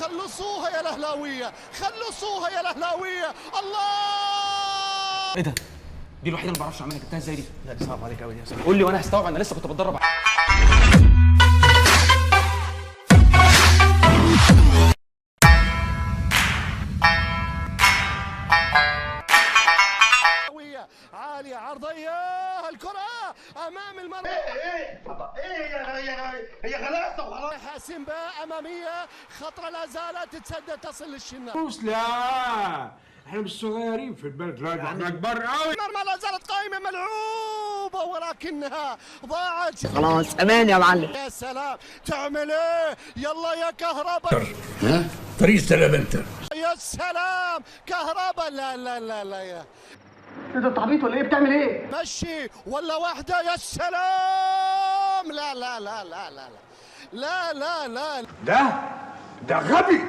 خلصوها يا الاهلاوية، خلصوها يا الاهلاوية. الله، ايه ده؟ دي الوحيدة اللي ما بعرفش اعملها، جبتها ازاي دي؟ لا دي صعبة عليك قوي دي يا صاحبي. قول لي وانا هستوعب، انا لسه كنت بتدرب. عالية عرضية، الكره امام المرمى. ايه ايه هي غلاسه وخلاص. سيمبا امامية خطره لا زالت تتسدد، تصل للشناوي. لا احنا مش صغيرين في البلد، لا ده احنا كبار قوي. المرمى لا زالت قائمة، ملعوبه ولكنها ضاعت. خلاص امان يا معلم. يا سلام، تعمل ايه؟ يلا يا كهربا، ها طريق سلام انت. يا سلام كهربا. لا لا لا لا، يا انت بتعبيط ولا ايه؟ بتعمل ايه؟ مشي ولا واحدة. يا سلام، لا لا لا لا لا لا لا لا. ده غبي،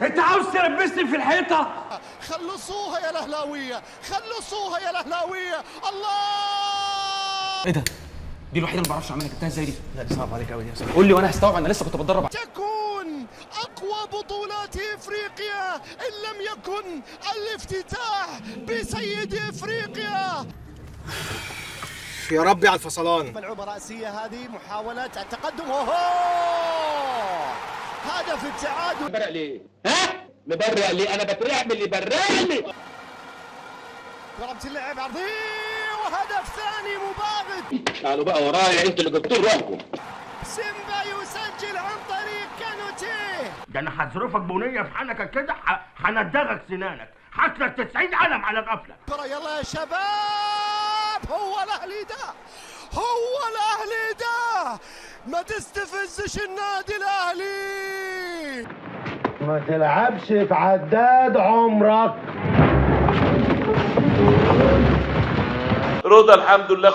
انت عاوز تلبسني في الحيطة. خلصوها يا الاهلاوية، خلصوها يا الاهلاوية. الله، ايه ده؟ دي الوحيدة اللي ما بعرفش اعملها، جبتها ازاي دي؟ لا دي صعبة عليك قوي دي يا صاحبي. قول لي وانا هستوعب، انا لسه كنت بتدرب. تكون اقوى بطولات افريقيا ان لم يكن الافتتاح بسيد افريقيا. يا ربي على الفصلان. ملعوبه راسية هذه، محاولة التقدم، اوه هدف التعادل. مبرق ليه؟ ها؟ مبرق ليه؟ انا بترعب اللي برقني. كرة بتلعب عرضية وهدف ثاني مباغت. تعالوا بقى ورايا، انتوا اللي جبتوا روحكم. سيمبا يسجل عن طريق كانوتيه. ده انا هظرفك بنيه في حنكك كده، هندغك سنانك، هاكلك 90 قلم على غفلة. كرة يلا يا شباب، هو الاهلي ده، هو الاهلي ده، ما تستفزش النادي الاهلي. ما تلعبش في عداد عمرك. رضا الحمد لله.